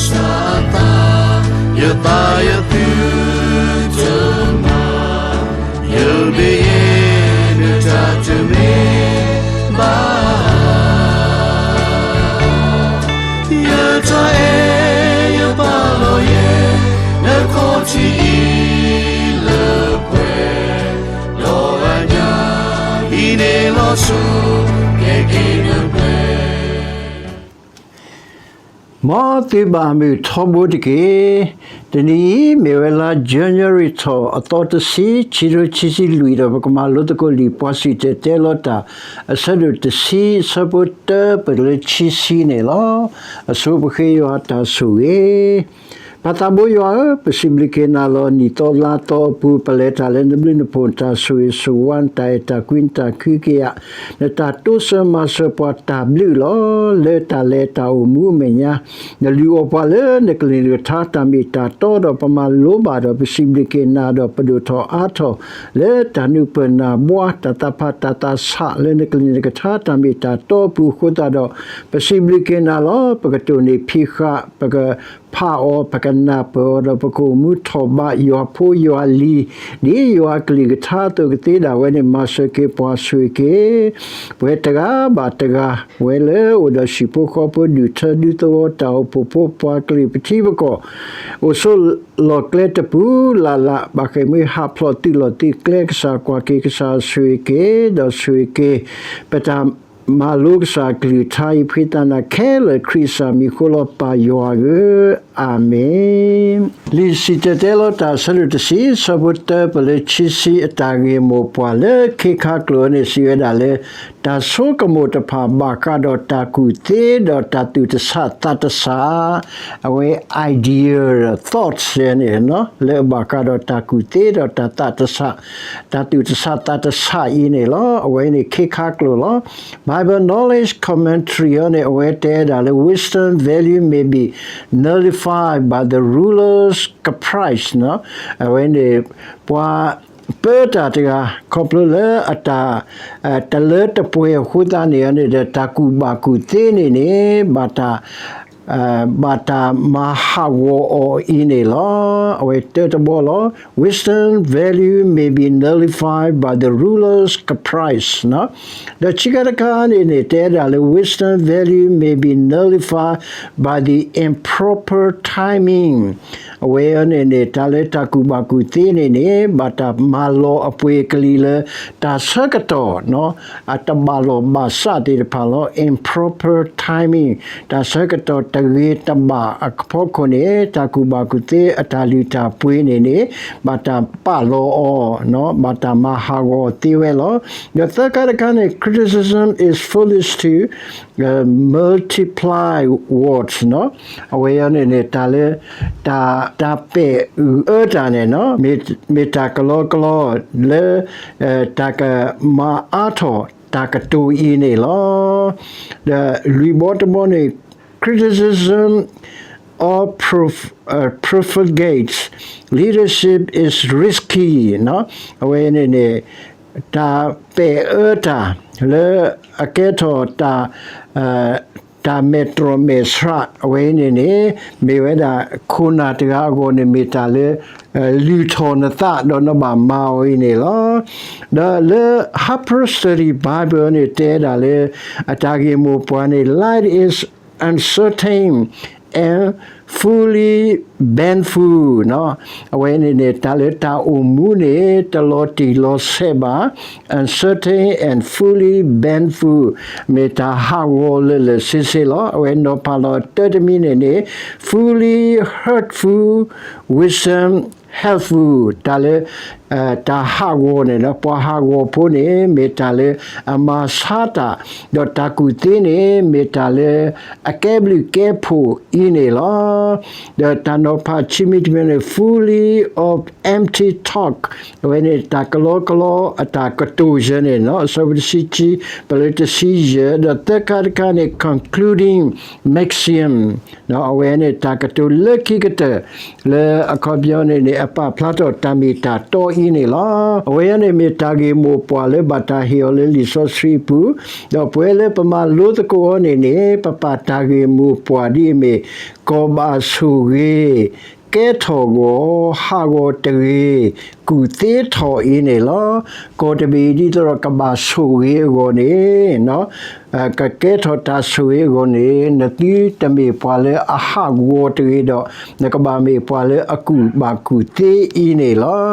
စၢ်အသး, ယသးယသုတမၤ, ယမ့ၢ်ယဲ နတၢ်တမ့ၢ်ဘၣ်. ယတၢ်အဲၣ်ယပာ်လီၤယဲ နခီၣ်ထံးအံၤလၢပှဲၤ, ဒီးအညၣ်အံၤန့ၣ်လီၤစိၤ ကဲက့ၤနပှဲၤ. မ်သုဘၣ်မုာ်ထီဘိတက့ၢ်. တနံၤအံၤ မ့ၢ်ဝဲလါ January ထီၣ်အသီတဆံ ခံကထိခံဆံလွံၢ် ဒီးပကမၤလိသကိးလံာ်ပှၤစံၣ်တဲၤတဲလီၤတၢ် အဆၢဒိၣ်တဆံ အဆၢဖိတၢ ပတုၤလၢခံဆံန့ၣ်လီၤ. အဆိပဃ့ယွၤတၢ်ဆိၣ်ဂ့ၤ. ပၢ်သးဘိယွၤဧၢ, ပစံးဘျုးက့ၤနၤလီၤ. နံၣ်သီလါသီအပူၤ ပလဲၤတၢ်လၢနဘျုးနဖှိၣ် နတၢ်ဆိၣ်ဂ့ၤဆိၣ်ဝါ နတၢ်အဲၣ်တၢ်ကွံ နတၢ်ကဟုကယာ် နတၢ်တိစၢၤမၤစၢၤပှၤတၢ်ဘျုးလီၤ. လၢတၢ်လဲၤတၢ်အိၣ်မူအမဲာ်ညါ နလုၢ်အီၣ်ပှၤလၢနကလုၢ်နကထါတၢ်မ့ၢ်တၢ်တီဒီး ပမၤလိဘၣ်ဒီး ပစံးဘျုးက့ၤနၤဒီး ပဒိၣ်ထီၣ်အါထီၣ် လၢတၢ်နုာ်ပၢၢ်နၢ်ဘှါ တၢ်သးဖးတၢ်သးဆးလၢနကလုၢ်နကထါတၢ်မ့ၢ်တၢ်တီအပူၤအဃိသတးဒီး ပစံးဘျုးက့ၤနၤလီၤ. ပကတိၢ်နီၣ်ဖံးဃာ် ပကဖးအီၤ ပကနၢ်ပၢၢ်အီၤဒီး ပကအိၣ်မူထီၣ်ဘးယွၤဖိယွၤလံၤ ဒ်ယွၤအကလုၢ်ကထါအသိးကသ့ဒၣ်ဝဲန့ၣ် မၤစၢၤက့ၤပှၤဆိၣ်ဂ့ၤက့ၤ ပဝဲတဂၤဘၣ်တဂၤ ပဝဲလၢအိၣ်ဒီးဟံၣ်ဖိဃီဖိ ဒူၣ်ထၢဒူသဝီ တၢ်အိၣ်ဖှိၣ်ဖိ ပှၤကလုာ်ပထံပကီၢ် အိၣ်ဆိးလီၢ်ကျဲတပူၤလၢ်လၢ် ဘၣ်ဃ့ၢ်မှံဟးဖျိးသုးလီၢ်သုးကျဲ ကစၢ်ကွၢ်က့ၤ ကစၢ်ဆိၣ်ဂ့ၤက့ၤ ဒီးဆိၣ်ဂ့ၤက့ၤ ပတၢ်မၤလိကစၢ်ကလုၢ်ကထါအံၤ ဖှံသးနၤခဲလၢာ် ခရံာ်ကစၢ်မံၤအဃိလီၤ ပၢ်ယွၤဧၢ, အၤမ့ၣ်. လံာ်စံၣ်တဲၤတဲလီၤတၢ် အဆၢဒိၣ်တဆံ အဆၢဖိတၢ ပတုၤလၢခံဆံ အတၢ်ဂ့ၢ်မိၢ်ပှၢ်လၢခ့ခါကျိာ်န့ၣ် စံးဝဲဒၣ်လၢ တၢ်ဆိကမိၣ်တဖၣ် ဘၣ်ဃးဒီးတၢ်ကူၣ်သ့ ဒီးတၢ်သူၣ်တဆးသးတဆး အဝဲ idea, thoughts န့ၣ် လၢအဘၣ်ဃးဒီးတၢ်ကူၣ်သ့ ဒီးတၢ်သးတဆး, တၢ်သူၣ်တဆးသးတဆးအံၤန့ၣ်လီၤ. အဝဲန့ၣ်ခ့ခါကျိာ်လီၤ. Bible Knowledge Commentary အံၤန့ၣ် အဝဲတဲဒၣ်လၢ wisdom value may be nullified by the ruler's caprice အဝဲန့ၣ် ပှၤပၢတၢ်တဂၤ ခီဖျိလၢအတၢ် တလၢတပှဲၤအဃိသတးန့ၣ်န့ၣ်ဒီး တၢ်ကူၣ်ဘၣ်ကူၣ်သ့န့ၣ်န့ၣ် ဘၣ်တၢ် ဘၣ်တၢ်မၤဟးဂီၤအီၤအံၤန့ၣ်လီၤ. အဝဲတၢတဘီလီၤ. Wisdom value may be nullified by the ruler's caprice ဒီးခံခါတခါန့ၣ်န့ၣ် တဲဒၣ်လၢ wisdom value may be nullified by the improper timing အဝဲန့ၣ်န့ၣ် တၢ်လၢတၢ်ကူၣ်ဘၣ်ကူၣ်သ့န့ၣ်န့ၣ် ဘၣ်တၢ်မၤလီၤအပှ့ၤကလံၤလၢ တၢ်ဆၢကတီၢ် အတဘၣ်လီၢ်ဘၣ်စးသ့ၣ်တဖၣ်လီၤ. Improper timing တၢ်ဆၢကတီၢ်တဂ့ၤတဘၣ်အဖီခိၣ်န့ၣ် တၢ်ကူၣ်ဘၣ်ကူၣ်သ့အတၢ်လုၢ်တၢ်ပှ့ၤန့ၣ်န့ၣ် ဘၣ်တၢ်ပာ်လီၤအီၤ ဘၣ်တၢ်မၤဟးဂီၤအီၤသ့ဝဲလီၤ. ဒီးသၢခါတခါန့ၣ် criticism is foolish to multiply words အဝဲအံၤန့ၣ်န့ၣ် တၢ်လၢ တၢ် တၢ်ပဲာ်အၢတၢ်န့ၣ် မ့ၢ်တၢ်ကလီကလီလၢ တၢ်ကမၤအါထီၣ်တၢ်ကတိၤအံၤန့ၣ်လီၤ. ဒီးလွံၢ်ဘီတဘီန့ၣ် criticism of prof- profligate leadership is risky အဝဲန့ၣ်န့ၣ် တၢ်ပဲာ်အၢတၢ် လၢအကဲထီၣ်တၢ် တၢ်မဲာ်တြီၢ်မဲာ်ဆှး အဝဲအံၤန့ၣ်န့ၣ် မ့ၢ်ဝဲဒၣ်ခိၣ်နၢ်တဂၤအဂီၢ်န့ၣ် မ့ၢ်တၢ်လၢ လုၢ်ထီၣ်နသး ဒီးနဘၣ်မၤအီၤအံၤန့ၣ်လီၤ. ဒီးလၢ Harper Study Bible န့ၣ် တဲဒၣ်လၢ အတၢ်ဂ့ၢ်မိၢ်ပှၢ်န့ၣ် life is uncertain and fully baneful အဝဲန့ၣ်န့ၣ် တၢ်လၢတၢ်အိၣ်မူန့ၣ် တလီၤတံၢ်လီၤဆဲးဘၣ် uncertain and fully baneful မ့ၢ်တၢ်ဟးဂီၤလၢာ်လၢာ်ဆ့ဆ့လီၤ. အဝဲနီၤဖးလီၤတၢတမံၤန့ၣ်န့ၣ် fully hurtful wisdom helpful တၢ်လၢ တၢ်ဟးဂီၤန့ၣ် ပှၤဟးဂီၤဖိန့ၣ် မ့ၢ်တၢ်လၢအမၤဆါတၢ် ဒီးတၢ်ကူၣ်သ့န့ၣ် မ့ၢ်တၢ်လၢအကဲဘျုးကဲဖှိၣ်အံၤန့ၣ်လီၤ. ဒီးတၢ်နီၤဖးခံမံၤတမံၤန့ၣ် fully of empty talk အဝဲန့ၣ် တၢ်ကလီကလီအတၢ်ကတိၤယဲန့ၣ် အဆၢဖိတဆံခံ ပတုၤလၢတဆံယဲၢ် ဒီးသၢခါတခါန့ၣ် concluding maxim အဝဲန့ၣ် တၢ်ကတိၤလၢခံကတၢၢ် လၢအခီပညီန့ၣ်န့ၣ် ပာ်ဖျါထီၣ်တၢ်မ့ၢ်တၢ်တီအံၤန့ၣ်လီၤ. အဝဲအံၤန့ၣ်မ့ၢ်တၢ်ဂ့ၢ်မိၢ်ပှၢ်လၢဘၣ်တၢ်ဟ့ၣ်အီၤလၢလံာ်စီဆှံအပူၤ, ဒီးပဝဲလၢပမၤလိသကိးအီၤန့ၣ်န့ၣ် ပပာ်တၢ်ဂ့ၢ်မိၢ်ပှၢ်ဒ်အမ့ၢ် ကီၢ်ဘၣ်ဆိၣ်ဂ့ၤ, ကဲထီၣ်ဂီၤ, ဟးဂီၤတဂ့ၤ, ကူၣ်သ့ထီၣ်အံၤန့ၣ်လီၤ. ကီၢ်တဘ့ၣ်ဒ်သိးဒီးကဘၣ်ဆိၣ်ဂ့ၤအဂီၢ်န့ၣ် ကကဲထီၣ်တၢ်ဆိၣ်ဂ့ၤအဂီၢ်န့ၣ် နသုတမ့ၢ်ပှၤလၢအဟးဂီၤတဂ့ၤဒီး နကဘၣ်မ့ၢ်ပှၤလၢအကူၣ်ဘၣ်ကူၣ်သ့အံၤန့ၣ်လီၤ.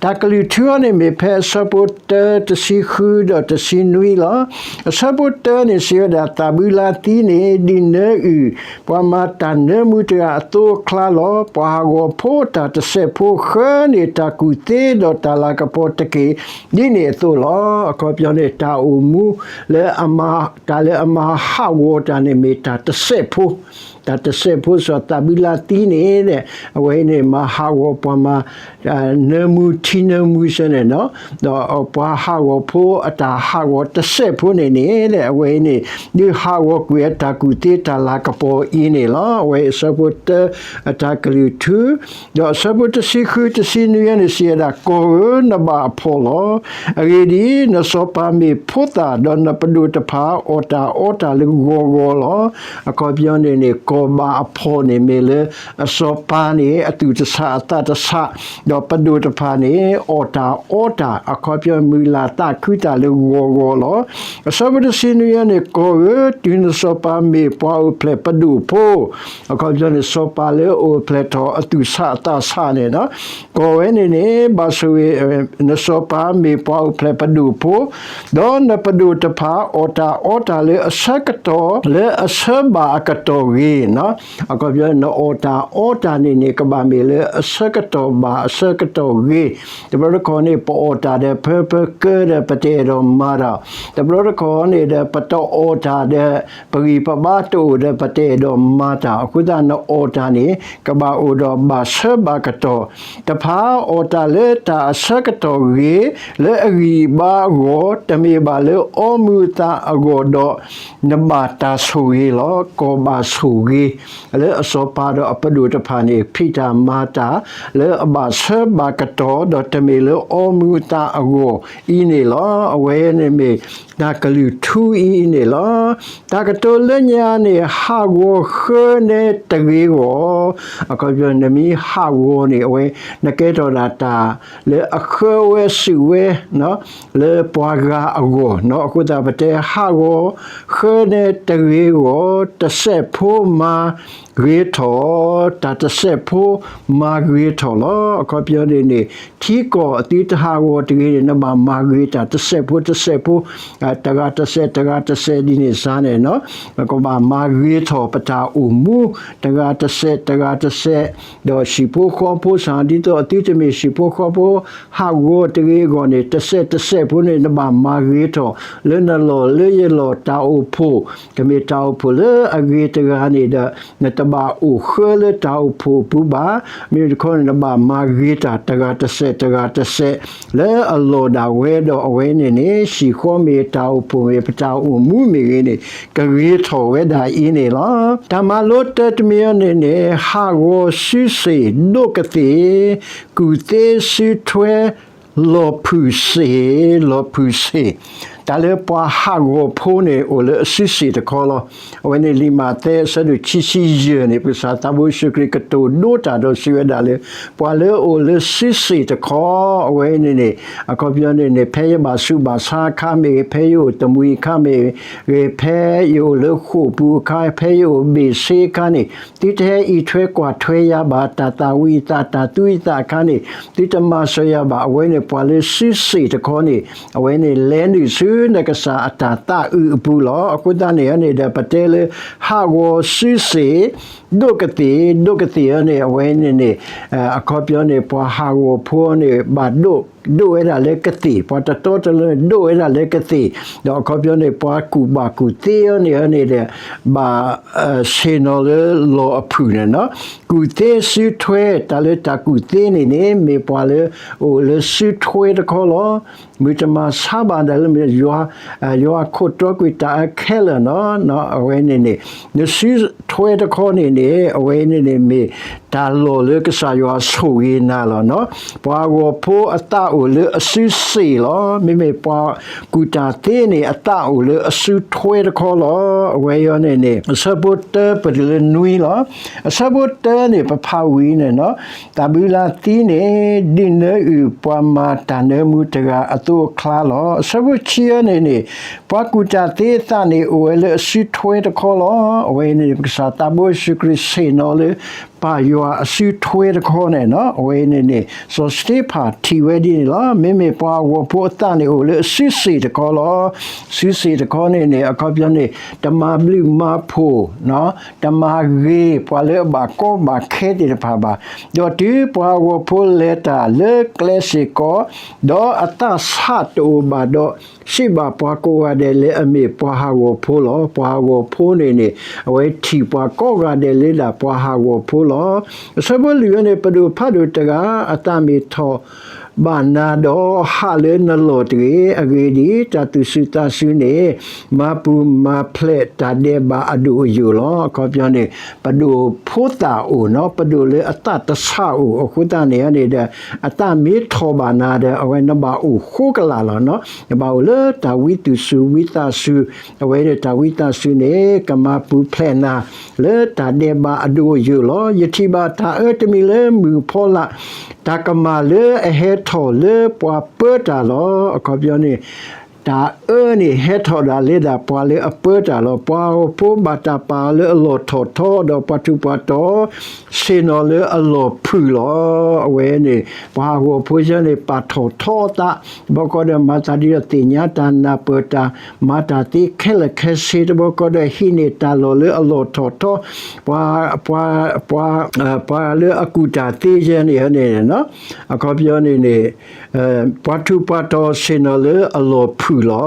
တၢ်ကလုၢ်ထူအံၤန့ၣ်မ့ၢ်ဖဲအဆၢဖိတၢ တဆံဃုဒီးတဆံနွံလီၤ. အဆၢဖိတၢန့ၣ်စံးဝဲဒၣ် သးဘုလါသံန့ၣ် ဒ်နၢအုၣ် ပှၤမၤတၢ်နၢမူတဂၤအသိးအကျါလီၤ. ပှၤဟးဂီၤဖိအတၢ်တစဲးဖိဃၢန့ၢ်တၢ်ကူၣ်သ့ဒီးတၢ်လၤကပီၤတက့ၢ် ဒ်န့ၣ်အသိးလီၤ. အခီပညီန့ၣ် တၢ်အိၣ်မူလၢအမၤ တၢ်လၢအမၤဟးဂီၤတၢ်န့ၣ်မ့ၢ်တၢ်တစဲးဖိ, တၢ်တစဲးဖိစ့ၢ်သးဘုလါသံန့ၣ် အဝဲအံၤန့ၣ် မၤဟးဂီၤပှၤမၤ နၢမူထံနၢမူစ့ၢ်န့ၣ်လီၤ. ဒီးပှၤဟးဂီၤဖိအတၢ်ဟးဂီၤတစဲးဖိန့ၣ်န့ၣ် အဝဲအံၤန့ၣ် ဒုးဟးဂီၤကွံာ်အတၢ်ကူၣ်သ့တၢ်လၤကပီၤအံၤန့ၣ်လီၤ. အဝဲအံၤအဆၢဖိတၢ အတၢ်ကလုၢ်ထူ ဒီးအဆၢဖိတဆံဃု တဆံနွံအံၤန့ၣ် စံးဝဲဒၣ် ကီၢ်ဧၢ နဘၣ်အဖှီၣ်လီၤ. အဂ့ၢ်ဒ်အံၤ, နစီၤပၤမ့ၢ်ဖိသၣ်, ဒီးနပဒိၣ်တဖၣ်အီၣ်တၢ်အီတၢ်လၢဂီၤဂီၤလီၤ. အခီပညီန့ၣ်န့ၣ် ကီၢ်ဘၣ်အဖှီၣ်န့ၣ်မ့ၢ်လၢ အစီၤပၤန့ၣ် အသူၣ်တဆးအသးတဆး, ဒီးပဒိၣ်တဖၣ်န့ၣ် အီၣ်တၢ်အီတၢ်, အခီပညီမုာ်လၤသးခုတၢ်လၢဂီၤဂီၤလီၤ. အဆၢဖိတဆံနွံအံၤန့ၣ် ကီၢ်ဧၢ, တုၤနစီၤပၤမ့ၢ်ပှၤအိၣ်ဖျဲၣ်ပဒိၣ်ဖိ, အခီပညီန့ၣ် စီၤပၤလၢအအိၣ်ဖျဲၣ်ထီၣ်အသူၣ်ဆးအသးဆးန့ၣ်လီၤ. ကီၢ်ဝဲန့ၣ်န့ၣ် ဘၣ်ဆိၣ်ဂ့ၤ နစီၤပၤမ့ၢ်ပှၤအိၣ်ဖျဲၣ်ပဒိၣ်ဖိ, ဒီးနပဒိၣ်တဖၣ်အီၣ်တၢ်အီတၢ်လၢအဆၢကတီၢ် လၢအဆၢဘၣ်အကတီၢ်ဂ့ၤ, အခီပညီ နအီၣ်တၢ်အီတၢ်န့ၣ်န့ၣ် ကဘၣ်မ့ၢ်လၢအဆၢကတီၢ်ဘၣ်အဆၢကတီၢ်ဂ့ၤ, တဘျီတခီၣ်န့ၣ် ပအီၣ်တၢ်ဒီး ဖၢဖၢကၢဒီး ပတအဲၣ်ဒိးမၤတၢ်, တဘျီတခီၣ်န့ၣ်ဒီး ပတအီၣ်တၢ်ဒီး ပဂံၢ်ပဘါတအိၣ်ဒီး ပတအဲၣ်ဒိးမၤတၢ်, အဃိသတး နအီၣ်တၢ်န့ၣ် ကဘၣ်အိၣ်ဒီးဘၣ်ဆၢဘၣ်ကတီၢ်, တဖၣ်အီၣ်တၢ်လၢတၢ်အဆၢကတီၢ်ဂ့ၤ လၢအဂံၢ်အဘါအဂီၢ်, တမ့ၢ်ဘၣ်လၢအီမူၤအသးအဂီၢ်ဒီး နဘၣ်တၢ်ဆိၣ်ဂ့ၤလီၤ. ကီၢ်ဘၣ်ဆိၣ်ဂ့ၤ လၢအစီၤပၤဒီးအပဒိၣ်တဖၣ်န့ၣ် ဖံးတၢ်မၤတၢ် လၢအဘၣ်ဆၢဘၣ်ကတီၢ် ဒီးတမ့ၢ်လၢအီမူၤအသးအဂီၢ်အံၤန့ၣ်လီၤ. အဝဲန့ၣ်မ့ၢ်တၢ်ကလုၢ်ထူအံၤန့ၣ်လီၤ. တၢ်ကတိၤလၢညါန့ၣ် ဟးဂီၤဃၢနဲတဂ့ၤဂီၢ်, အခီပညီ နမ့ၢ်ဟးဂီၤန့ၣ် အဝဲ နကဲထီၣ်ဒၣ်တၢ်လၢအဃၢဝဲစုာ်ဝဲ လၢပှၤဂၤအဂီၢ်, အဃိသတး ပတဲဟးဂီၤဃၢနဲတဂ့ၤဂီၢ်, တစဲးဖိမၤဂ့ၤထီၣ်, တၢ်တစဲးဖိမၤဂ့ၤထီၣ်လီၤ. အခီပညီန့ၣ်န့ၣ် ထံကီၢ်အသုတဟးဂီၤတဂ့ၤန့ၣ် နဘၣ်မၤဂ့ၤတၢ်တစဲးဖိတစဲးဖိ, တဂၤတစဲး တဂၤတစဲးဒ်န့ၣ်စ့ၢ်န့ၣ် ပကဘၣ်မၤဂ့ၤထီၣ်ပတၢ်အိၣ်မူ တဂၤတစဲး တဂၤတစဲး, ဒီးဟံၣ်ဖိဃီဖိစ့ၢ် ဒ်သိးအသုတမ့ၢ်ဟံၣ်ဖိဃီဖိ ဟးဂီၤတဂ့ၤအဂီၢ်န့ၣ် တစဲးတစဲးဖိန့ၣ် နဘၣ်မၤဂ့ၤထီၣ် လၢနလီၢ်လၢယလီၢ်တၢ်အိၣ်ဖှိၣ်, ကမ့ၢ်တၢ်အိၣ်ဖှိၣ်လၢအဂ့ၤတဂၤန့ၣ်ဒီး နတဘၣ်အိၣ်ဃၢလၢတၢ်အိၣ်ဖှိၣ်အပူၤဘၣ်. မ့မ့ၢ်တခီန့ၣ် နဘၣ်မၤဂ့ၤတၢ်တဂၤတစဲး တဂၤတစဲး လၢအလီၢ်ဒၣ်ဝဲဒီး အဝဲန့ၣ်န့ၣ် ဟံၣ်ဃီမ့ၢ်တၢ်အိၣ်ဖှိၣ်မ့ၢ် ပတၢ်အိၣ်မူမ့ၢ်ဂ့ၤန့ၣ် ကဂ့ၤထီၣ်ဝဲဒၣ်အံၤန့ၣ်လီၤ. တၢ်မၤလိတၢတမံၤအံၤန့ၣ်န့ၣ် ဟးဂီၤစုစ့ၣ်ဒိၣ်ကသ့ၣ်, ကူၣ်သ့စုထွဲ လီၤဖုၣ်စ့ၣ်, လီၤဖုၣ်စ့ၣ်, တၢ်လၢပှၤဟးဂီၤဖိန့ၣ် အိၣ်လၢအစုစ့ၣ်တခီလီၤ. အဝဲန့ၣ်လံာ်မးသဲအဆၢဒိၣ်ခံဆံယဲၢ်န့ၣ် ပကစၢ်သးဘိယ့ၣ်ၡူးခရံာ်ကတိၤဒိတၢ်ဒီးစံးဝဲဒၣ်လၢ ပှၤလၢအအိၣ်လၢစုစ့ၣ်တခီ အဝဲန့ၣ်န့ၣ် အခီပညီန့ၣ်န့ၣ် ဖဲယဘၣ်ဆူးဘၣ်ဆါအခါမ့ၢ်ဂ့ၤ, ဖဲယအိၣ်တမှံၤအခါမ့ၢ်ဂ့ၤ, ဖဲယအိၣ်လၢဃိာ်ပူၤအခါ, ဖဲယအိၣ်ဘ့ၣ်ဆ့အခါန့ၣ် သုတဟဲအံးထွဲကွၢ်ထွဲယၤဘၣ်, တၢ်သၣ်ဝံၤအသး တၢ်သူအသးအခါန့ၣ် သုတမၤစၢၤယၤဘၣ်. အဝဲန့ၣ်ပှၤလၢစုစ့ၣ်တခီန့ၣ် အဝဲန့ၣ်လဲၤနုာ်ဆူနကစၢ်အတၢ်သးအုးအပူၤလီၤ. အဃိသတးန့ၣ်န့ၣ်ဒီး ပတဲလၢ ဟးဂီၤစုစ့ၣ် ဒိၣ်ကသ့ၣ်, ဒိၣ်ကသ့ၣ်အံၤန့ၣ် အဝဲန့ၣ်န့ၣ် အခီပညီန့ၣ် ပှၤဟးဂီၤဖိန့ၣ် ဘၣ်ဒိၣ်, ဒိၣ်ဝဲဒၣ်လၢကသ့ၣ်, ပှၤတတီတလိၤန့ၣ် ဒိၣ်ဝဲဒၣ်လၢကသ့ၣ်, ဒီးအခီပညီန့ၣ် ပှၤကူၣ်ဘၣ်ကူၣ်သ့အံၤန့ၣ်န့ၣ်ဒီး ဘၣ် ဆ့ၣ်နီၤလၢလီၢ်အဖုၣ်န့ၣ်လီၤ. ကူၣ်သ့စုထွဲ, တၢ်လၢတၢ်ကူၣ်သ့န့ၣ်န့ၣ် မ့ၢ်ပှၤလၢအအိၣ်လၢစုထွဲတခီလီၤ. မုၢ်တမၤဆါဘၣ်ဒၣ်လၢ ယွၤ, ယွၤခိးတြီကွံာ်တၢ်အခဲလၢာ်န့ၣ်လီၤ. အဝဲန့ၣ်န့ၣ် နစုထွဲတခီန့ၣ်န့ၣ် အဝဲန့ၣ်န့ၣ်မ့ၢ် တၢ်လီၢ်လၢကစၢ်ယွၤဆိၣ်ဂ့ၤနၤလီၤ. ပှၤဟးဂီၤဖိအသးအိၣ်လၢအစုစ့ၣ်လီၤ. မ့မ့ၢ်ပှၤကူၣ်တၢ်သ့န့ၣ် အသးအိၣ်လၢအစုထွဲတခီလီၤ. အဝဲအံၤန့ၣ်န့ၣ် အဆၢဖိတၢပတုၤလၢနွံလီၤ. အဆၢဖိတၢန့ၣ် ပဖးဝံၤန့ၣ် တၢ်ဘုလၢသံန့ၣ် ဒုးနၢအုၣ်ပှၤမၤတၢ်နၢမူတဂၤအသိးအကျါလီၤ. အဆၢဖိခံန့ၣ်န့ၣ် ပှၤကူၣ်တၢ်သ့အသးန့ၣ် အိၣ်ဝဲလၢအစုထွဲတခီလီၤ. အဝဲအံၤန့ၣ် ပကစၢ်သးဘိယ့ၣ်ၡူးခရံာ်ဆ့ၣ်နီၤလၢ ပၢ်ယွၤအစုထွဲတခီန့ၣ် အဝဲအံၤန့ၣ်န့ၣ် စီၤစတ့ဖၣ်ထံၣ်ဝဲဒ်န့ၣ်လီၤ. မ့မ့ၢ်ပှၤဟးဂီၤဖိအသးန့ၣ်အိၣ်လၢအစုစ့ၣ်တခီလီၤ. စုစ့ၣ်တခီန့ၣ်န့ၣ် အခီပညီန့ၣ် တမၤဘျုးမၤဖှိၣ် တမၤဂ့ၤပှၤလၢအဘၣ်ကီဘၣ်ခဲသ့ၣ်တဖၣ်ဘၣ်. ဒီးတုၤပှၤဟးဂီၤဖိလဲၤတၢ်လၢကျဲစ့ၢ်ကီး, ဒီးအသးဆးတအိၣ်ဘၣ်ဒီး, စံးဘၣ်ပှၤကိးဂၤဒဲးလၢအမ့ၢ်ပှၤဟးဂီၤဖိလီၤ. ပှၤဟးဂီၤဖိန့ၣ်န့ၣ် အဝဲထံၣ်ပှၤကိးဂၤဒဲးလၢဒၣ်ပှၤဟးဂီၤဖိလီၤ. အဆၢဖိလွံၢ်န့ၣ် ပဒိၣ်ဖးဒိၣ်တဂၤ အသးမ့ၢ်ထီၣ်ဘၣ်နၤဒီး ဟးလၢနလီၢ်တဂ့ၤ. အဂ့ၢ်ဒ်အံၤ, တၢ်သူၣ်စူၤသးစူၤန့ၣ် မၤပူၤမၤဖျဲးတၢ်ဒဲးဘးအဒိၣ်အယိာ်လီၤ. အခီပညီန့ၣ် ပဒိၣ်ဖိသၣ်အိၣ်နီၤ, ပဒိၣ်လၢအသးတဆးအိၣ်အဃိသတးန့ၣ်န့ၣ်ဒီး အသးမ့ၢ်ထီၣ်ဘၣ်နၤဒီး အဝဲနဘၣ်အိၣ်ဃိကလာ်လီၤနီၤ. နဘၣ်အိၣ်လၢတၢ်ဝံသူၣ်စူၤဝံသးစူၤ, အဝဲန့ၣ်တၢ်ဝံသးစူၤန့ၣ် ကမၤပူၤဖျဲးနၤ လၢတၢ်ဒဲးဘးအဒိၣ်အယိာ်လီၤ. ယထံၣ်ဘၣ်တၢ်အၢတမံၤလၢမုၢ်ဖီလာ်, တၢ်ကမၣ်လၢအဟဲထီၣ်လၢပှၤပၢတၢ်လီၤ. အခီပညီန့ၣ် တၢ်အၢန့ၣ် ဟဲထီၣ်ဒၣ်လၢဒၣ်ပှၤလၢအပၢတၢ်လီၤ. ပှၤဟးဂီၤဖိဘၣ်တၢ်ပာ်အီၤလၢအလီၢ်ထီၣ်ထီ, ဒီးပှၤထူးပှၤတီၤ ဆ့ၣ်နီၤလၢအလီၢ်ဖုၣ်လီၤ. အဝဲန့ၣ် ပှၤဟးဂီၤဖိဆၢန့ၣ် ပာ်ထီၣ်ထီအသး, တဘျီဃီဒီးမၤသးဒ်ဒီးသ့ၣ်ညါတၢ်နၢ်ပၢၢ်တၢ်, မၤတၢ်သ့ခဲလၢာ်ခဲဆ့, တဘျီဃီဒီးဟံးန့ၢ်တၢ်လီၢ်လၢအလီၢ်ထီၣ်ထီ, ပှၤ, ပှၤ, ပှၤ, ပှၤလၢအကူၣ်တၢ်သ့ဆၢန့ၣ်န့ၣ်, အခီပညီန့ၣ်န့ၣ် ပှၤထူးပှၤတီၤဆ့ၣ်နီၤလၢအလီၢ်ဖုၣ်လီ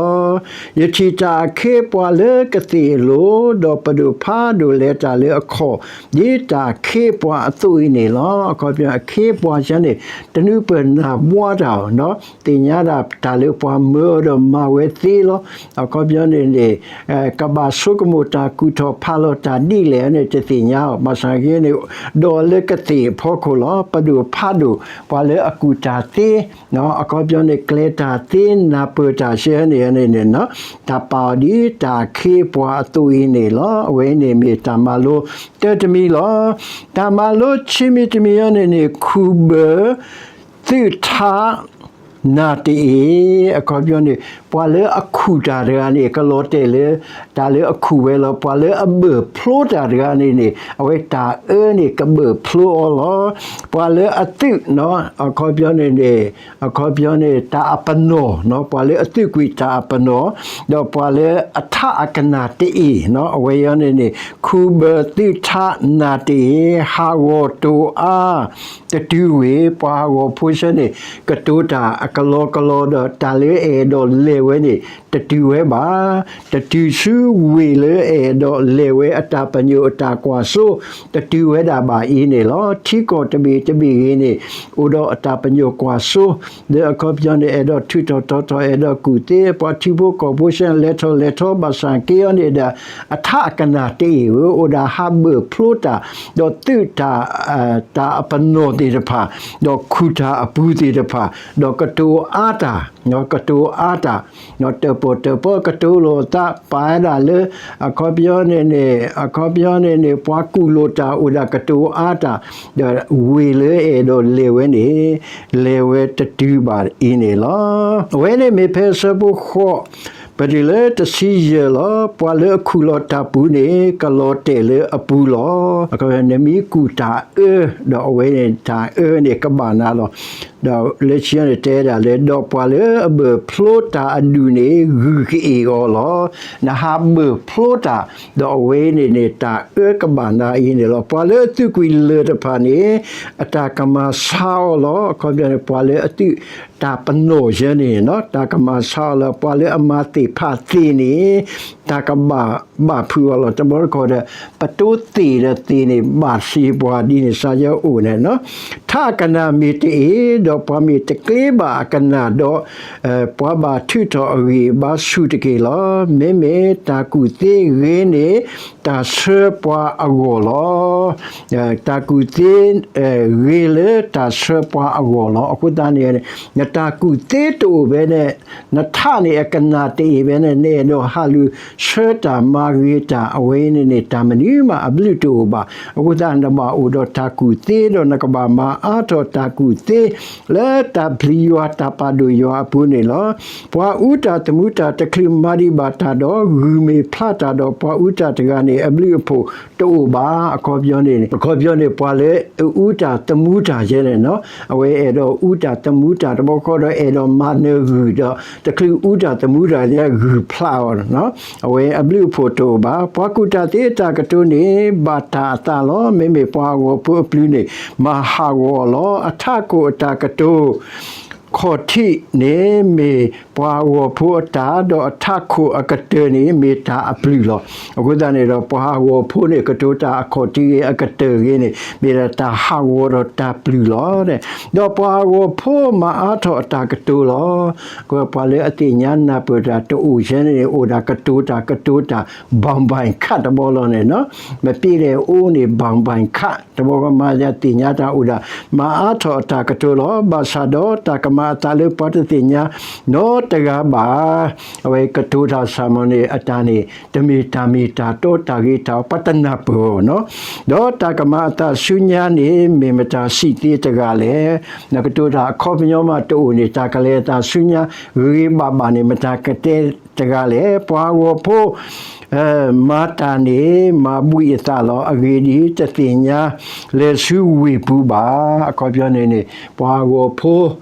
ၤ. ယထံၣ်တၢ်အခ့အပှၤလၢကသ့ၣ်အလိၤ, ဒီးပဒိၣ်ဖးဒိၣ်လဲၤတၢ်လၢအခီၣ်, ဒ်တၢ်အခ့အပှၤအသိးအံၤန့ၣ်လီၤ. အခီပညီအခ့အပှၤဆၢန့ၣ် တနုၤပၢၢ်နၢ်ဘှါတၢ်အီၤ, သ့ၣ်ညါဒၣ်တၢ်လၢပှၤမၢအီၤဒီးမၤဝဲသ့လီၤ. အခီပညီန့ၣ်န့ၣ် ကဘၣ်ဆိကမိၣ်တၢ်ကူၣ်ထီၣ်ဖးလီၤတၢ်ဒ်လဲၣ်န့ၣ် တသ့ၣ်ညါအီၤ, ဘၣ်ဆၣ်က့န့ၣ် ဒီးလၢကသ့ၣ်အဖီခိၣ်လီၤ. ပဒိၣ်ဖးဒိၣ် ပှၤလၢအကူၣ်တၢ်သ့, အခီပညီန့ၣ် ကျဲၤတၢ်သ့ နၢ်ပၢၢ်တၢ်ဆၢန့ၣ်န့ၣ် တၢ်ပာ်အီၤဒ်တၢ်အခ့အပှၤအသိးအံၤန့ၣ်လီၤ. အဝဲန့ၣ်မ့ၢ်တၢ်မၤလိတၢတမံၤလီၤ. တၢ်မၤလိခံမံၤတမံၤအံၤန့ၣ်န့ၣ် ခူၣ်ဘၢၣ်သုးထး နၢ်တအ့ၣ်, အခီပညီန့ၣ် ပှၤလၢအခူၣ်တၢ်တဂၤန့ၣ် ကလီၤတဲာ်လၢ တၢ်လၢအခူၣ်ဝဲလီၤ. ပှၤလၢအဘၢၣ်ဖျိတၢ်တဂၤန့ၣ်န့ၣ် အဝဲတၢ်အၢန့ၣ် ကဘၢၣ်ဖျိအီၤလီၤ. ပှၤလၢအသုး အခီပညီန့ၣ်န့ၣ် အခီပညီန့ၣ် တၢ်အပနီၣ်, ပှၤလၢအသုးကွံာ်တၢ်အပနီၣ်, ဒီးပှၤလၢအထးအကနၣ်တအ့ၣ်, အဝဲအံၤန့ၣ်န့ၣ် ခူၣ်ဘၢၣ်သုးထးနၢ်တအ့ၣ်, ဟးဂီၤတိၤအါ တတုၤဝ့ၢ်. ပှၤဟးဂီၤဖိဆၢန့ၣ် ကတိၤတၢ်အကလီကလီဒီး တၢ်လၢအအဲၣ်ဒိးလဲၤဝဲန့ၣ် တတုၤဝဲဘၣ်. တတုၤဆူဝ့ၢ်လၢအအဲၣ်ဒိးလဲၤဝဲအတၢ်ပညိၣ်အတၢ်ကွၢ်စိ, တတုၤဝဲဒၣ်ဘၣ်အံၤန့ၣ်လီၤ. ထံကီၢ်တဘ့ၣ်တဘ့ၣ်ဂ့ၤန့ၣ် အိၣ်ဒီးအတၢ်ပညိၣ်ကွၢ်စိ လၢအခီပညီန့ၣ် အဲၣ်ဒိးထုးထီၣ်တီထီၣ် အဲၣ်ဒိးကူၣ်သ့, ပှၤထံဖိကီၢ်ဖိဆၢန့ၣ် လဲၤထီၣ်လဲၤထီ ဘၣ်ဆၣ်က့အီၤန့ၣ်ဒီး အထးအကနၣ်တအ့ၣ်ဝဲ အိၣ်ဒၣ်ဟးဘၢၣ်ဖျိတၢ်, ဒီးသုးတၢ် တၢ်အပနီၣ်သ့ၣ်တဖၣ်, ဒီးခူၣ်တၢ်အပူၤသ့ၣ်တဖၣ်, ဒီးကတိၤအါတၢ်, ကတိၤအါတၢ်, တၢၣ်ပီၣ်တၢၣ်ပီကတိၤလိာ်သး ပာ်ဝဲဒၣ်လၢ အခီပညီန့ၣ်န့ၣ် အခီပညီန့ၣ်န့ၣ် ပှၤကူၣ်လိာ်တၢ်အိၣ်ဒၣ်ကတိၤအါတၢ်, ဒီးဝ့ၢ်လၢအအဲၣ်ဒိးလဲၤဝဲန့ၣ် လဲၤဝဲတတုၤဘၣ်အံၤန့ၣ်လီၤ. အဝဲန့ၣ်မ့ၢ်ဖဲအဆၢဖိဃိး ပတုၤလၢတဆံယဲၢ်လီၤ. ပှၤလၢအခူၣ်လီၤတၢ်ပူၤန့ၣ် ကလီၤတဲာ်လၢအပူၤလီၤ. နမ့ၢ်ကူၣ်တၢ်အၢ ဒီးအဝဲန့ၣ်တၢ်အၢန့ၣ်ကဘၣ်နၤလီၤ. ဒီးလၢခံန့ၣ်တဲဒၣ်လၢ ဒီးပှၤလၢအဘၢၣ်ဖျိတၢ်အဒူၣ်န့ၣ် ဂုၢ်ကအ့ၣ်အီၤလီၤ. နဟးဘၢၣ်ဖျိတၢ်, ဒီးအဝဲန့ၣ်န့ၣ် တၢ်အၢကဘၣ်နၤအံၤန့ၣ်လီၤ. ပှၤလၢအသုးကွံာ်လၢၢ်တဖၣ်န့ၣ် အတၢ်ကမၤဆါအီၤလီၤ. အခီပညီန့ၣ် ပှၤလၢအသုးတၢ်ပနီၣ်ယဲန့ၣ် တၢ်ကမၤဆါအီၤလီၤ. ပှၤလၢအမၤသ့ၣ်ဖးသ့ၣ်န့ၣ် တၢ်ကဘၣ်ဘၣ်ဖုးအီၤလီၤ. တဘျီတခီၣ်ဒီး ပတိသ့ၣ်ဒီးသ့ၣ်န့ၣ် ဘၣ်သ့ပှၤဒ်န့ၣ် စၢ်ယဲအိၣ်န့ၣ် ထးအကနၣ်မ့ၢ်တအ့ၣ်, ဒီးပှၤမ့ၢ်တကျ့ဘၣ်အကနၣ်ဒီး ပှၤဘၣ်ထုးထီၣ်အဂံၢ်အဘါဆူၣ်တက့ၢ်လီၤ. မ့မ့ၢ်တၢ်ကူၣ်သ့ဂ့ၤန့ၣ် တၢ်ဆှၢပှၤအဂီၢ်လီၤ. တၢ်ကူၣ်သ့ ဂ့ၤလၢတၢ်ဆှၢပှၤအဂီၢ်လီၤ. အဃိသတးန့ၣ် နတၢ်ကူၣ်သ့တအိၣ်ဘၣ်န့ၣ် နထးန့ၣ်အကနၣ်တအ့ၣ်ဘၣ်န့ၣ် နအဲၣ်ဒိးဟးလူၤဆှၢတၢ်မၤဂ့ၤတၢ် အဝဲအံၤန့ၣ်န့ၣ် တၢ်မနုၤမးအဘျုးတအိၣ်ဘၣ်. အဃိသတး နဘၣ်အိၣ်ဒီးတၢ်ကူၣ်သ့ဒီး နကဘၣ်မၤအါထီၣ်တၢ်ကူၣ်သ့ လၢတၢ်ပျံၤယွၤတၢ်ပာ်ဒိၣ်ယွၤအပူၤန့ၣ်လီၤ. ပှၤအူတၢ်သမူတၢ်တချုးမၤဒံးဘၣ်တၢ်ဒီး ဂုၢ်မ့ၢ်ဖျါတၢ်ဒီးပှၤအူတၢ်တဂၤန့ၣ် အဘျုးအဖှိၣ်တအိၣ်ဘၣ်. အခီပညီန့ၣ် အခီပညီန့ၣ် ပှၤလၢအအူတၢ်သမူတၢ်ယဲန့ၣ် အဝဲအဲၣ်ဒိးအူတၢ်သမူတၢ်တဘျီဃီဒီး အဲၣ်ဒိးမၤနၢၤဂုၢ်ဒီး တချုးအူတၢ်သမူတၢ်ယဲ ဂုၢ်ဖျါအီၤ အဝဲအဘျုးအဖှိၣ်တအိၣ်ဘၣ်. ပှၤကူၣ်တၢ်သ့အတၢ်ကတိၤန့ၣ် ဘၣ်တၢ်အသးလီၤ. မ့မ့ၢ်ပှၤဟးဂီၤဖိအပျုၤန့ၣ် မၤဟးဂီၤလီၤ. အထးခိၣ်အတၢ်ကတိၤ ခီၣ်ထံးန့ၣ်မ့ၢ်ပှၤဟးဂီၤဖိအတၢ်, ဒီးအထးခိၣ်အကတၢၢ်န့ၣ်မ့ၢ်တၢ်အပျုၢ်လီၤ. အဃိသတးန့ၣ်ဒီး ပှၤဟးဂီၤဖိန့ၣ် ကတိၤတၢ်အခီၣ်ထံးဂ့ၤ အကတၢၢ်ဂ့ၤန့ၣ် မ့ၢ်ဒၣ်တၢ်ဟးဂီၤဒီးတၢ်ပျုၢ်လီၤ. ဒီးပှၤဟးဂီၤဖိမၤအါထီၣ်အတၢ်ကတိၤလီၤ. ပှၤလၢအသ့ၣ်ညါနၢ်ပၢၢ်တၢ်တအိၣ်ဆဲန့ၣ် အိၣ်ဒၣ်ကတိၤတၢ်ကတိၤတၢ် ဘၣ်ဘၣ်ခးတဘျီလီၤန့ၣ် မ့ၢ်ပ့ၤလဲၤအိၣ်န့ၣ် ဘၣ်ဘၣ်ခး တဘျီကမၤသ့ၣ်ညါတၢ်အိၣ်ဒၣ် မၤအါထီၣ်အတၢ်ကတိၤလီၤ. ဘၣ်ဆၣ်ဒီးတၢ်ကမၤအသးလၢပှၤတသ့ၣ်ညါနီတဂၤဘၣ်. အဝဲကတိၤတၢ်ဆၢမီၤန့ၣ် အတၢ်န့ၣ် တမ့ၢ်တၢ်မ့ၢ်တၢ်တီတၢ်ဂ့ၤတၢ် ပှၤတနၢ်ပၢၢ်အီၤနီၤ. ဒီးတၢ်ကမၤအသးဆူညါန့ၣ် မ့ၢ်မတၤစံးသ့တဂၤလဲၣ်. နကတိၤတၢ်အခီပညီမးတအိၣ်န့ၣ် တၢ်ကလဲၤအသးဆူညါဂ့ၤဂ့ၤဘၣ်ဘၣ်န့ၣ် မတၤကတဲတဂၤလဲၣ်. ပှၤဟးဂီၤဖိ မၤတၢ်န့ၣ် မၤဘှံးအသးလီၤ. အဂ့ၢ်ဒ်အံၤ တသ့ၣ်ညါလဲၤဆူဝ့ၢ်ပူၤဘၣ်. အခီပညီန့ၣ်န့ၣ် ပှၤဟးဂီၤဖိ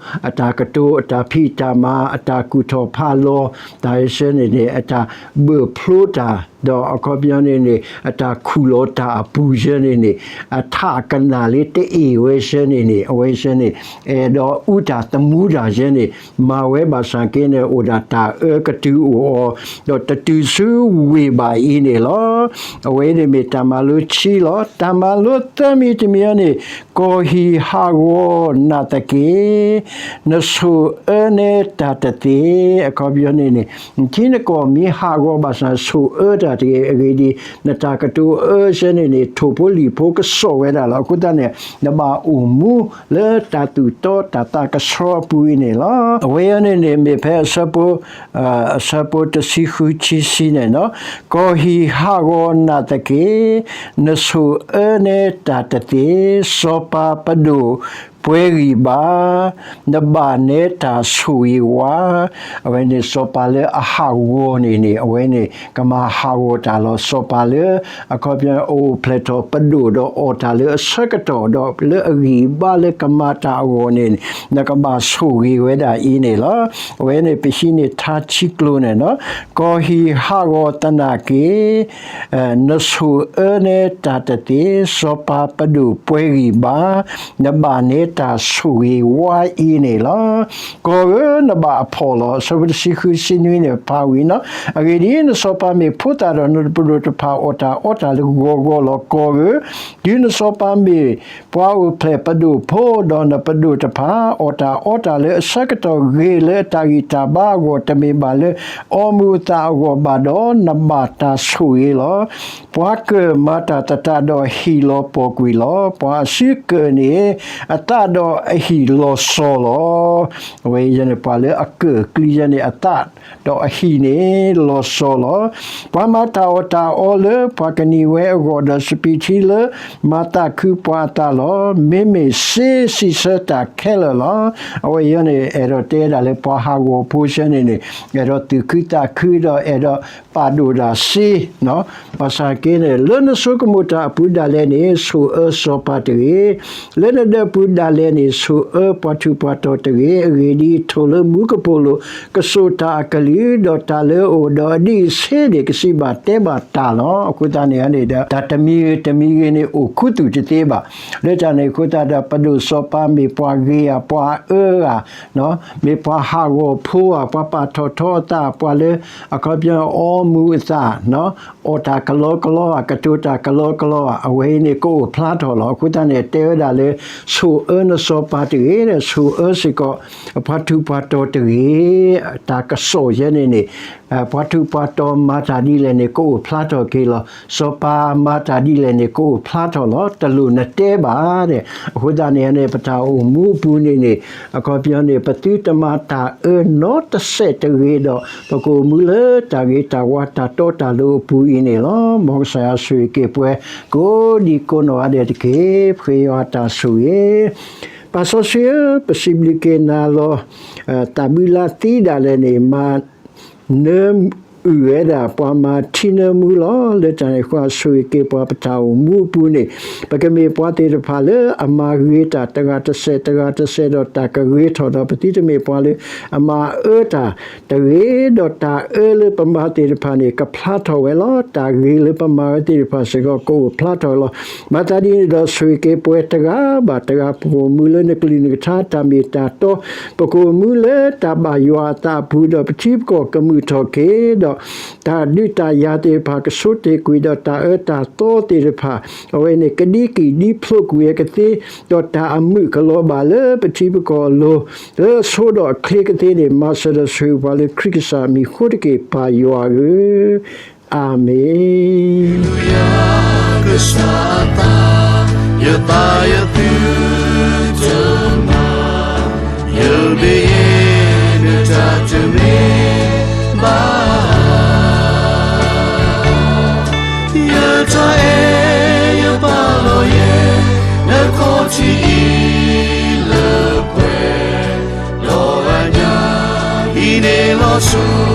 အတၢ်ကတိၤ အတၢ်ဖံးတၢ်မၤ အတၢ်ကူၣ်ထီၣ်ဖးလီၤ တၢ်ဆၢန့ၣ်န့ၣ် အတၢ်ဘၢၣ်ဖျိတၢ် ဒီးအခီပညီန့ၣ်န့ၣ် အတၢ်ခူၣ်လီၤတၢ်အပူၤဆၢန့ၣ်န့ၣ် အထးကနၣ်လၢတအ့ၣ်ဝဲဆၢန့ၣ်န့ၣ် အဝဲဆၢန့ၣ် အဲၣ်ဒိးအူတၢ်သမူတၢ်ဆၢန့ၣ် မၤဝဲဘၣ်ဆၣ်က့န့ၣ် အိၣ်ဒၣ်တၢ်အၢကတုၤအိၣ်အီၤ ဒီးတတုၤဆူဝ့ၢ်ဘၣ်အံၤန့ၣ်လီၤ. အဝဲန့ၣ်မ့ၢ်တၢ်မၤလိခံလီၤ. တၢ်မၤလိသၢမံၤတမံၤအံၤန့ၣ် ကီၢ်ဟံၣ်ဟးဂီၤနာ်သက့ နဆိၣ်အၢန့ၢ်တၢ်တသ့. အခီပညီန့ၣ်န့ၣ် ထံနကီၢ်မ့ၢ်ဟးဂီၤဘၣ်ဆၣ် ဆိၣ်အၢတၢ်တဂ့ၤ. အဂ့ၢ်ဒ်အံၤ နတၢ်ကတိၤအၢဆၢန့ၣ်န့ၣ် ထိၣ်ဖိလံၣ်ဖိကစီၣ်ဝဲဒၣ်လီၤ. အဃိသတးန့ၣ် နဘၣ်အိၣ်မူလၢတၢ်သူၣ်တီတၢ်သးကဆှီအပူၤအံၤန့ၣ်လီၤ. အဝဲအံၤန့ၣ်န့ၣ် မ့ၢ်ဖဲအဆၢဖိ အဆၢဖိတဆံဃုဆံဆံန့ၣ်လီၤ. ကီၢ်ဟံၣ်ဟးဂီၤနာ်သက့ နဆိၣ်အၢန့ၢ်တၢ်တသ့, စီၤပၤပဒိၣ်ပှဲၤဂံၢ်ဘါ, နဘၣ်နဲတၢ်ဆိၣ်ဂ့ၤဝါ. အဝဲန့ၣ်စီၤပၤလၢအဟးဂီၤန့ၣ်န့ၣ် အဝဲန့ၣ် ကမၤဟးဂီၤတၢ်လီၤ. စီၤပၤလၢ အခီပညီအိၣ်ဖျဲၣ်ထီၣ်ပဒိၣ်ဒီးအီၣ်တၢ်လၢအဆၢကတီၢ်ဒီးလၢအဂံၢ်ဘါလၢကမၤတၢ်အဂီၢ်န့ၣ် နကဘၣ်ဆိၣ်ဂ့ၤဝဲဒၣ်အံၤန့ၣ်လီၤ. အဝဲန့ၣ်ပဟံးန့ၢ်ထါဆံကျိၤန့ၣ်လီၤ. ကီၢ်ဟံၣ်ဟးဂီၤသနာ်က့ နဆိၣ်အၢန့ၢ်တၢ်တသ့, စီၤပၤပဒိၣ်ပှဲၤဂံၢ်ဘါ, နဘၣ်နဲတၢ်ဆိၣ်ဂ့ၤဝါအံၤန့ၣ်လီၤ. ကီၢ်ဧၢ, နဘၣ်အဖှီၣ်လီၤ. အဆၢဖိတဆံဃုဆံနွံန့ၣ် ဖးဝံၤလီၤ. အဂ့ၢ်ဒ်အံၤ, နစီၤပၤမ့ၢ်ဖိသၣ်ဒီးနပဒိၣ်တဖၣ်အီၣ်တၢ်အီတၢ်လၢဂီၤဂီၤလီၤ. ကီၢ်ဧၢ, တုၤနစီၤပၤမ့ၢ်ပှၤအိၣ်ဖျဲၣ်ပဒိၣ်ဖိ, ဒီးနပဒိၣ်တဖၣ်အီၣ်တၢ်အီတၢ်လၢအဆၢကတီၢ်ဂ့ၤလၢအတၢ်ဂံၢ်တၢ်ဘါအဂီၢ်, တမ့ၢ်ဘၣ်လၢအီမူၤအသးအဂီၢ်ဘၣ်ဒီး, နဘၣ်တၢ်ဆိၣ်ဂ့ၤလီၤ. ပှၤကၢၣ်မၤတၢ်သတးဒီးဟံၣ်လီၤပှီၢ်ကွံာ်လီၤ. ပှၤအစုကၢၣ်န့ၣ် အသးဒီးအဟံၣ်လီၤစီၤလီၤ. အဝဲန့ၣ် ပှၤလၢအကၢၣ်အကျံယဲန့ၣ် အသးဒီးအဟံၣ်န့ၣ်လီၤစီၤလီၤ. ပှၤမၤတၢ်အီၣ်တၢ်အီလၢပှၤကနံၤဝဲအဂီၢ်ဒီး စပံးထံလၢမၤသးခုပှၤအသးလီၤ. မ့မ့ၢ်စ့စံးဆၢတၢ်ခဲလၢာ်လီၤ. အဝဲအံၤန့ၣ် အဲၣ်ဒိးတဲဒၣ်လၢပှၤဟးဂီၤဖိဆၢန့ၣ်န့ၣ် အဲၣ်ဒိးသူၣ်ခုသးခုဒီး အဲၣ်ဒိးပာ်ဒိၣ်ဒၣ်စ့ ဘၣ်ဆၣ်က့န့ၣ် လၢနဆိကမိၣ်တၢ်အပူၤဒၣ်လဲာ်န့ၣ် ဆိၣ်အၢစီၤပၤတဂ့ၤ. လၢနဒၢးပူၤဒၣ်လဲာ်န့ၣ် ဆိၣ်အၢပှၤထူးပှၤတီၤတဂ့ၤ. အဂ့ၢ်ဒ်အံၤ, ထိၣ်လၢမူကပိာ်လိၤ ကစိာ်တၢ်အကလုၢ်, ဒီးတၢ်လၢအအိၣ်ဒီးအဒံးအဆ့န့ၣ် ကစံးဘၣ်တဲဘၣ်တၢ်လီၤ. အဃိသတးန့ၣ်န့ၣ်ဒီး တၢ်တမံၤဂ့ၤတမံၤဂ့ၤန့ၣ် အိၣ်ခူသူၣ်တသ့ဘၣ်. လၢတၢ်န့ၣ်အဃိသတးဒီး ပဒိၣ်စီၤပၤမ့ၢ်ပှၤဂ့ၤဧါ, ပှၤအၢဧါ, မ့ၢ်ပှၤဟးဂီၤဖိဧါ, ပှၤပာ်ထီၣ်ထီအသး, ပှၤလၢ အခီပညီအီမူၤအသး, အီၣ်တၢ်ကလီကလီဧါ, ကတိၤတၢ်ကလီကလီဧါ, အဝဲအံၤန့ၣ် ကအိၣ်ဖျါထီၣ်လီၤ. အဃိသတးန့ၣ် တဲဝဲဒၣ်လၢ ဆိၣ် ဆိၣ်အၢနစီၤပၤတဂ့ၤ, ဆိၣ်အၢစ့ၢ်ကီး ပှၤထူးပှၤတီၤတဂ့ၤ. တၢ်ကစီၣ်ယဲန့ၣ်န့ၣ် ပှၤထူးပှၤတီၤမၤတၢ်ဒ်လဲၣ်န့ၣ် ကအိၣ်ဖျါထီၣ်က့ၤလီၤ. စီၤပၤမၤတၢ်ဒ်လဲၣ်န့ၣ် ကအိၣ်ဖျါထီၣ်လီၤ. တလိၣ်နတဲဘၣ်ဒဲး. အဃိသတးန့ၣ်န့ၣ် ပတၢ်အိၣ်မူအပူၤန့ၣ်န့ၣ် အခီပညီန့ၣ် ပသုတမၤတၢ်အၢနီတစဲးတဂ့ၤဒီး ပကအိၣ်မူလၢတၢ်ဂ့ၤတၢ်ဝါတၢ်တီတၢ်လိၤအပူၤအံၤန့ၣ်လီၤ. မ်ကစၢ်ယွၤဆိၣ်ဂ့ၤက့ၤပှၤ ကိးဒံကိးနီၢ်ဂၤဒဲးတက့ၢ်. ပဃ့ယွၤအတၢ်ဆိၣ်ဂ့ၤ ပၢ်စီဆှံဧၢ, ပစံးဘျုးက့ၤနၤလီၤ. တၢ်ဘုလါသံဒၣ်လဲာ်န့ၣ် မၤနၢအုၣ်ဝဲဒၣ် ပှၤမၤထံနၢမူလီၤ. လၢတၢ်န့ၣ်အဃိ ဆိၣ်ဂ့ၤက့ၤပှၤ ပတၢ်အိၣ်မူအပူၤန့ၣ် ပကမ့ၢ်ပှၤသ့ၣ်တဖၣ်လၢအမၤဂ့ၤတၢ်တဂၤတစဲးတဂၤတစဲးဒီးတၢ်ကဂ့ၤထီၣ်ဒီး ပသုတမ့ၢ်ပှၤလၢအမၤအၢတၢ်တဂ့ၤ, ဒီးတၢ်အၢလၢပမၤသ့ၣ်တဖၣ်န့ၣ် ကဖျါထီၣ်ဝဲလီၤ. တၢ်ဂ့ၤလၢပမၤဝဲသ့ၣ်တဖၣ်စ့ၢ်ကီး ကအိၣ်ဖျါထီၣ်ဝဲလီၤ. မၤသးဒ်န့ၣ်ဒီး ဆိၣ်ဂ့ၤက့ၤပှၤတဂၤဘၣ်တဂၤ ပကအိၣ်မူလၢနကလုၢ်နကထါ တၢ်မ့ၢ်တၢ်တီ, ပကအိၣ်မူလၢတၢ်ဘၣ်ယွၤအသးအပူၤ ဒီးပထံပကီၢ်ကမုာ်ထီၣ်က့ၤ, ဒီးတၢ်ဒုးတၢ်ယၤသ့ၣ်တဖၣ် ကဆိတ့ၢ်ကွံာ်ဒီးတၢ်အၢတၢ်သီသ့ၣ်တဖၣ်, အဝဲန့ၣ် ကဒံကံၢ်ဒံဖျိးကွံာ်အကသ့, ဒီးတၢ်အမုာ်ကလီၤဘၣ်လၢပထံပကီၢ်အလိၤ လၢအဆိဒီးအချ့ကသ့န့ၣ် မၤစၢၤဒီးဆိၣ်ဂ့ၤပှၤလၢခရံာ်ကစၢ်အမံၤအဃိတက့ၢ် ပၢ်ယွၤဧၢ, အၤမ့ၣ်. ကစၢ်အသး, ယသးယသုတမၤ, ယမ့ၢ်ယဲ နတၢ်တမ့ၢ်ဘၣ်. ယတၢ်အဲၣ်ယပာ်လီၤယဲ နခီၣ်ထံးအံၤလၢပှဲၤ, ဒီးအညၣ် ဟံးန့ၢ်လီၤဆူ